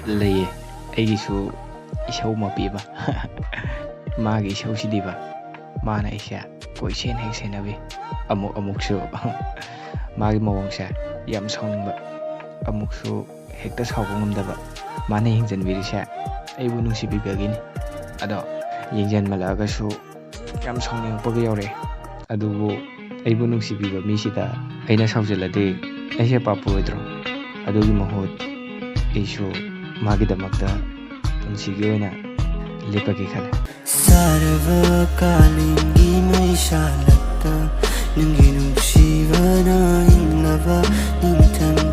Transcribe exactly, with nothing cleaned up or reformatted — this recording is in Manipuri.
ꯂꯩꯌꯦ, ꯑꯩꯒꯤꯁꯨ ꯏꯁꯧ ꯃꯄꯤ ꯑꯃ꯫ ꯃꯥꯒꯤ ꯏꯁꯧꯁꯤꯗꯤꯕ, ꯃꯥꯅ ꯑꯩꯁꯦ ꯀꯣꯏꯁꯦꯟ ꯍꯦꯛ ꯁꯦꯟꯅꯕꯤ꯫ ꯑꯃꯨꯛ ꯑꯃꯨꯛꯁꯨ ꯃꯥꯒꯤ ꯃꯑꯣꯡꯁꯦ ꯌꯥꯝ ꯁꯥꯎꯅꯤꯡꯕ, ꯑꯃꯨꯛꯁꯨ ꯍꯦꯛꯇ ꯁꯥꯎꯕ ꯉꯝꯗꯕ꯫ ꯃꯥꯅ ꯌꯦꯡꯁꯤꯟꯕꯤꯔꯤꯁꯦ ꯑꯩꯕꯨ ꯅꯨꯡꯁꯤꯕꯤꯕꯒꯤꯅꯤ꯫ ꯑꯗꯣ ꯌꯦꯡꯁꯤꯟꯃꯜꯂꯛꯑꯒꯁꯨ ꯌꯥꯝ ꯁꯥꯎꯅꯤꯡꯉꯛꯄꯒ ꯌꯥꯎꯔꯛꯑꯦ꯫ ꯑꯗꯨꯕꯨ ꯑꯩꯕꯨ ꯅꯨꯡꯁꯤꯕꯤꯕ ꯃꯤꯁꯤꯗ ꯑꯩꯅ ꯁꯥꯎꯖꯜꯂꯗꯤ ꯑꯩꯁꯦ ꯄꯥꯞ ꯄꯨꯔꯣꯏꯗ꯭ꯔꯣ? ꯑꯗꯨꯒꯤ ꯃꯍꯨꯠ ꯑꯩꯁꯨ ꯃꯥꯒꯤꯗꯃꯛꯇ ꯄꯨꯟꯁꯤꯒꯤ ꯑꯣꯏꯅ ꯂꯦꯞꯄꯒꯦ ꯈꯜꯂꯦ꯫ ꯁꯥꯔꯕ ꯀꯥꯂꯦꯟꯒꯤ ꯃꯩꯁꯥꯂꯛꯇ ꯅꯪꯒꯤ ꯅꯨꯡꯁꯤꯕꯅ ꯏꯪꯂꯕ ꯅꯤꯡꯊꯝ